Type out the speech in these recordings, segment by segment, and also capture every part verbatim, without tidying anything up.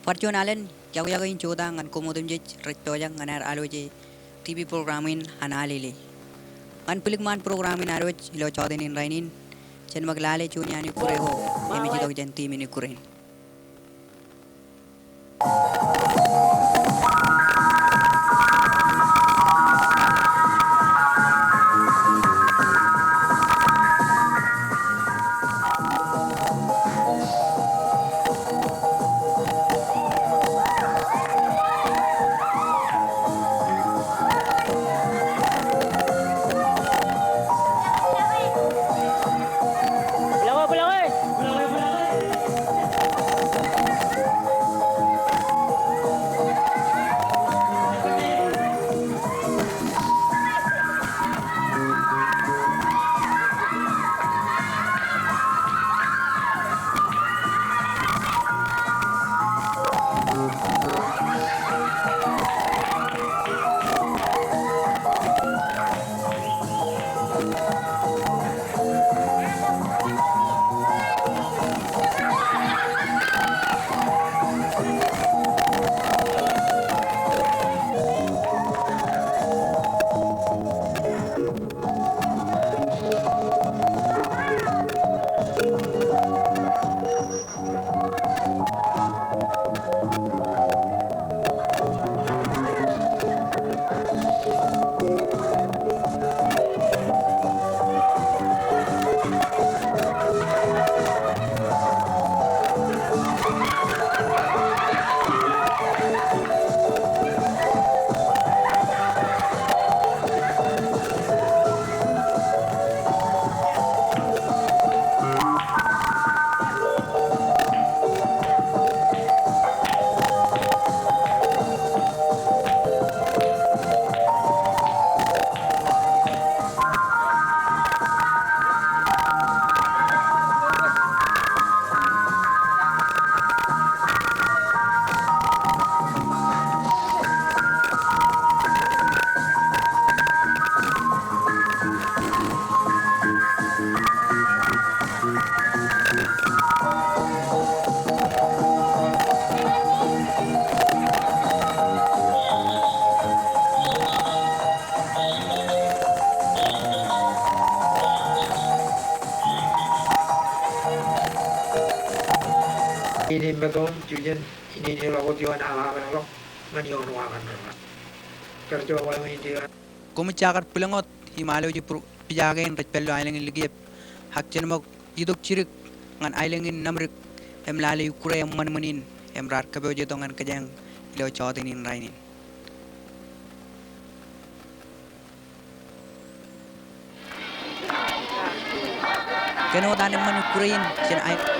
Bar juon alen, iọkiọkwe in jota ñan koṃ otemjej rej pojak ñan aer alwōje TV program in An Alele. Ñan bwilikṃaan program in ad wōj ilo jọteen in rainin, jen ṃōk lale juon iaan ikkure eo, im ej itok jān tiim in ikkure in. Innem meto, jujen, innem ilo wōt ioon aō kapeḷḷọk ñan ioon wakan ro. Kar jọọk wōt ñan indeeo. Koṃij kar bwilōñ wōt im alwōj pijak kein rej pād ilo aelōñ in Likiep. Ak jen ṃōk itok jidik ñan aelōñ in Namdik im lale ikkure eṃṃanṃan in im raar kōpooje tok ñan kōjeañ ilo jọteen in rainin. Kōn wōt an eṃṃan ikkure in jān aelōñ.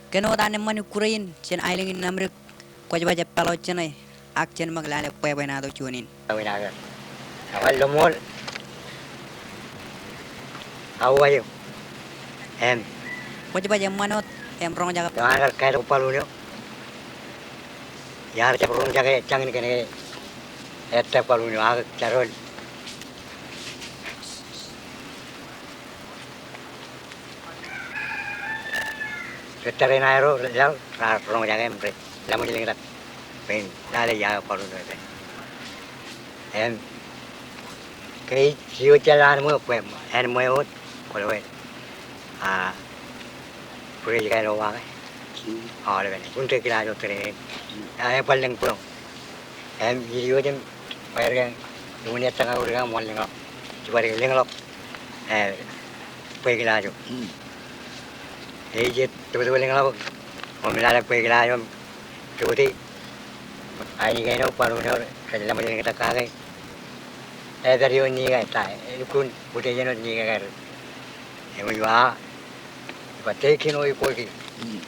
Kōn wōt an eṃṃan ikkure in jān aelōñ in Namdik, kwōj baj eppāḷọk jeṇe ak jen ṃōk lale bwebwenato juon in. Awa, loṃool. Awa, eo. Im. Kwōj baj eṃṃan wōt im roñjake. Eo, an kar kālọk balloon eo. Iar jab roñjake jañin kōn ke ettā balloon eo ak jaroñ. Ri tōre in aerro, raar roñjake im rej laṃōj lōñtak bwe in lale ia balloon eo epād. Im ke ij, ij wōj jān ṃweo bwe āinṃweo wōt kwōlo e, a, bwe ej kāālōt wa ke aolepen un rej kilaaj wōt tōre in. A, ebar lōñ būroñ. Im ij wōj im bwe ri ke, iuun ettā ñan ri ke im bar lōñḷọk. Ij bar lōñḷọk. E, bwe kilaaj eo. Mm. E, ij tōptōp lōñḷọk im lale bwe kilaaj eo im rūtto. Aini kein eo, balloon eo rej laṃōj lōñtak kake. Epād ioon ni ke ta, elukkuun bute jān wōt ni ke kar. Eṃōj ba, ba take in oi koki. Mm.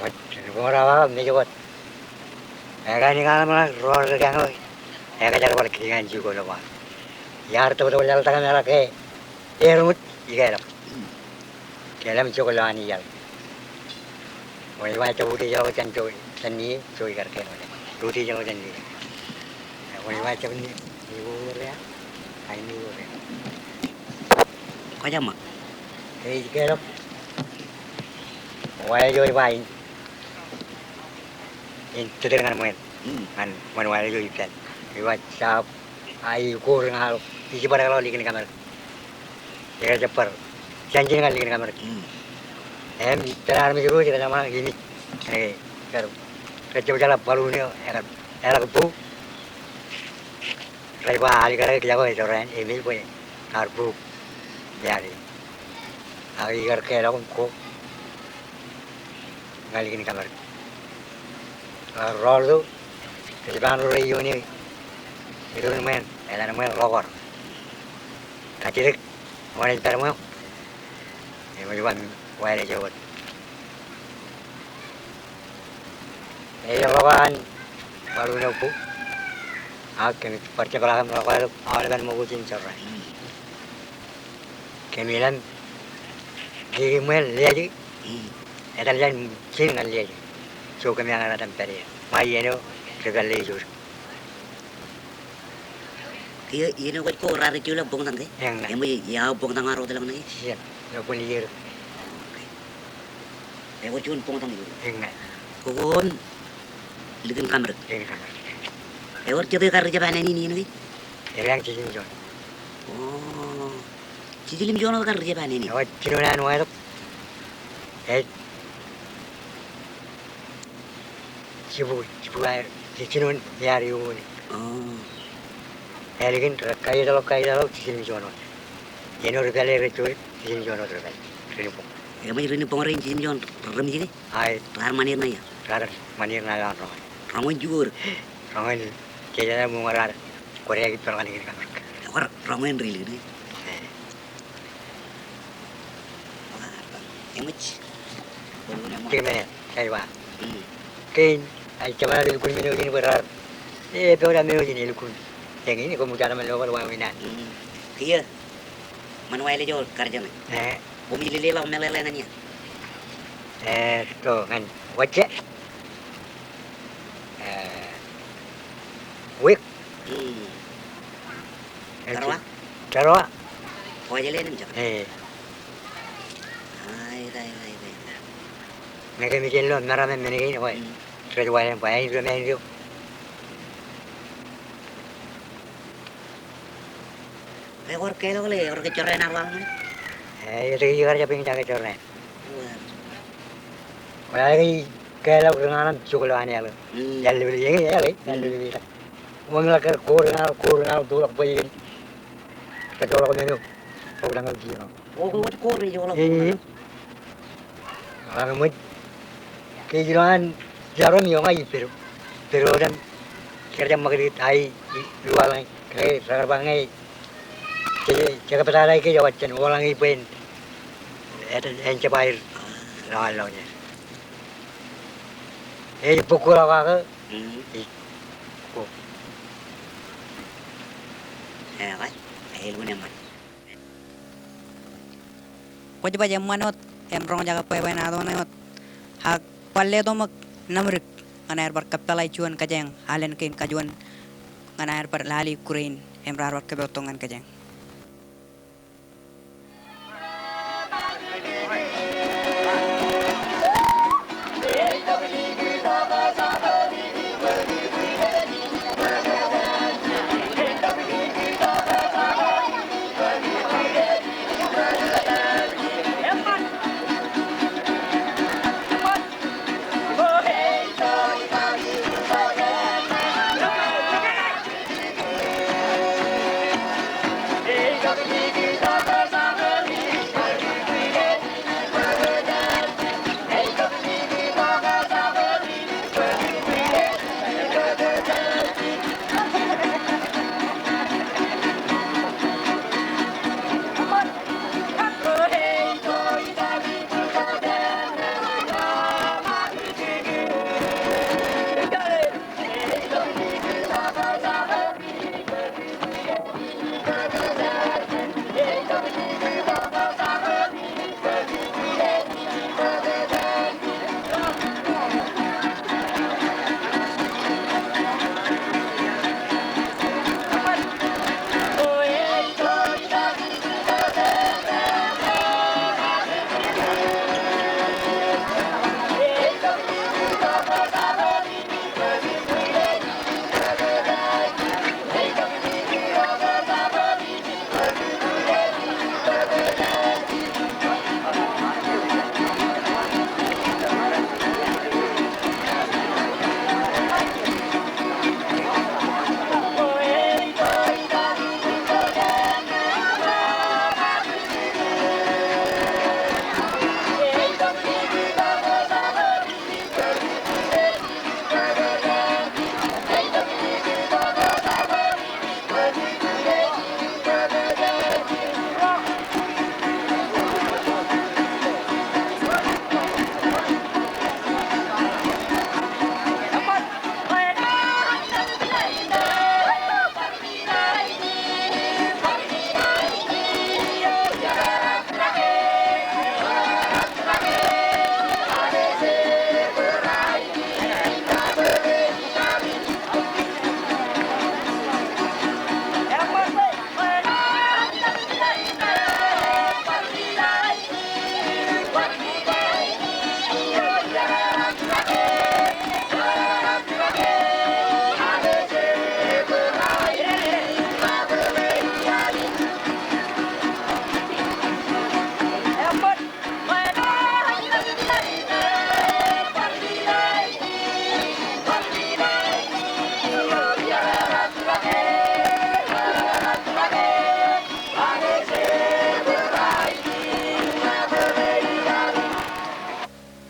Wōt, ri bōk rawa mej wōt. Ekāāl in kaḷmānḷọkjeṇ ro ri kañ eo, ekajerbal kiki an jikuuḷ eo ba, iar tōptōp laḷtak im eḷak ke eruṃwij ikālọk. Ke ḷem jokḷọk an iaḷ. Wōn ij ba jab utiejḷọk jān jo, jān ni, jo ikar kōn wōn. Utiejḷọk jān ni. Wōn ij ba jab ni, ni ko rea, ai ni ko rea. Kwōj ṃōk. Ke ij kōlọk. Wa eo ej ba in. In tōtōr ñan ṃweo. Mm. Ñan ṃweo wa eo ej ippān. Ej ba jab, a, ij kōrū ñan, ij bar eḷọk likin kōmād. Ej jab bar jān ijin ñan likin kōmād. Mm. Im, ippān armej ro rej kōmād im ij. E, kar, kar jab jeḷā balloon eo, ekar, eḷak bōk. Rej ba alikkar ke kijako ejorrāān, emej bwe raar bōk. Iar, ak ikar kōlọk im ko ñan likin kōmād. Ak rọọltok, ej ba ro rej iioone, iturin ṃweo, etan ṃweo Rokor. Kajjitōk, wōn ej pād ṃweo. Eṃōj ba wāween eo wōt. Ej rọọl an balloon eo bōk. Ak kōmij bar jepḷaak im rọọl aolepen ṃōko jān jorrāān. Kōm ilem kiki ṃweo Liaje. Etal jān ijin ñan Liaje. Ijo kōm eañ etal jān pād ie. Ṃae iien eo ri pālle ijo. Kiiō, iien eo kwōj ko raar ejjeḷọk Boñtañ ke? Eñṇe. Eṃōj, ia, Boñtañ ar wōtlọk ṇe? Iien, ilo bwin iiō. Ewōr juon Boñtañ ijo. Eñṇe. Ko kwōn likin Kamrik. Likin Kamrik. Ewōr jet eo kar ri jab ānānin iien ke? Eḷaññe Jijimjuon. O. Jijimjuon wōt kar ri jab ānānin. Ewōr jinoin an wātok. Ej. Jibukwi, jibukwi aer, jinoin iar iuuni. O. Ālikin rej kaitōḷọk, kaitōḷọk, Jijimjuon wōt. Iien eo ri pālle rej juon, Jijimjuon wōt ri pālle. Ri ni boñ. Eṃōj ri ni boñ rein Jijimjuon remjike? Aet. Raar ṃanit ṇe ia? Raar ṃanit ṇe ilo an roñoul. Roñoul jikuuḷ. Roñoul, jeje ṃōñā raar kodeaik ippān ñan likin Kamrik. Ewōr roñoul ri likin. E. Eṃōj. Kōn men, ej ba. Mm. Kein, ij jab ḷak lukkuun men eo in bwe raar. E, pojak men eo in lukkuun. Eñin, koṃ jab ḷak men eo bar wāween an. Mm. Kiiō. Ṃan waelej eo kar jeṇe. E. Koṃij lelōḷọk meḷeḷe ñan ia. E, to, ñan wajje. E, wik. Mm. E, Tōrwa? Tōrwa. Kwōjeḷā im jab. E. Ai, ai, ai, ai. Ñe kōmij jen lo meram men kein, kwōj. Mm. Rej wāween bwe āindeeo, āindeeo. Ewōr kōlọk ḷe, ewōr ke jorrāān ar waḷọk ñan? E, etke ikar jab eñjake jorrāān? Kwōjeḷā ke ij kōlọk ri ñan jokḷọk an iaḷ. Mm. Iaḷ lepel, eñin iaḷ, e, iaḷ lepel. Wōnṃaanḷọk kar ko ri ñan, ko ri ñan, toḷọk bwe in. Kōttoḷọk men eo. Ko ri ñan, ko ri ñan. O, ko ri ñan. E. Ak eṃōj. Ke ij lo an jarom ioon ña ippād. Ippād otem. Kar jab ṃakūtkūt ai, i, iwaḷọk ñe. Ke rekar ba ñe. Ke, ke kōptata ke ej wajjān, waḷọk ñe bwe en. Ej, en jab aer. Lọọl ḷọk ñe. Ej bōk kuḷọk ak. Mm. Ej bōk. Ekwe, ej lukkuun eṃṃan. Kwōj baj eṃṃan wōt im roñjake bwebwenato ṇe wōt. Ak bar letok ṃōk Namdik ñan aer bar kōppeḷe juon kōjeañ alen kein kajuon ñan aer bar lale ikkure in im raar bar kōpooj tok ñan kōjeañ.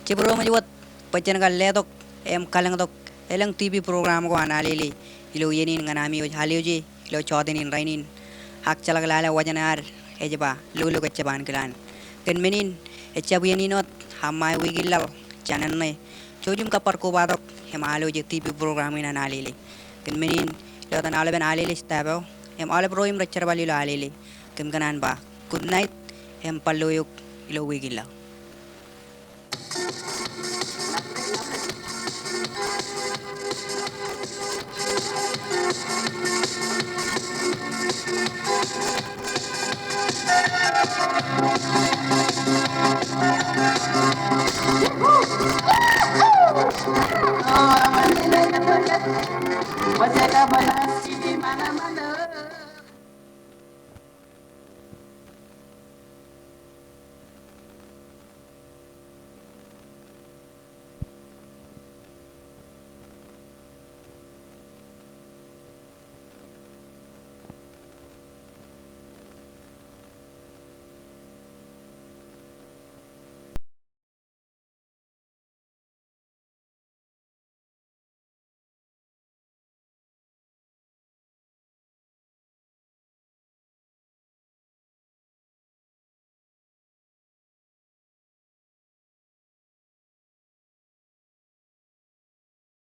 Jibboñ eo ṃōj wōt bwe jen kar letok im kalōñtok elōñ TV program ko an Alele ilo iien in ñan ami wōj aloje ilo joteen in rainin. Ak jeḷā lale wōj ṇe ad ej ba lolok ejjab ankilaan. Kōn men in ejjab iien in wōt, aṃ ṃae wiik in laḷ jān eṇ ṇe, jouj im kab bar kobatok im aloje TV program in an Alele. Kōn men in ilo etan aolepen Alele staff eo im aolep ro im rej jerbal ilo Alele, kōm kōṇaan ba good night im bar lo eok ilo wiik in laḷ.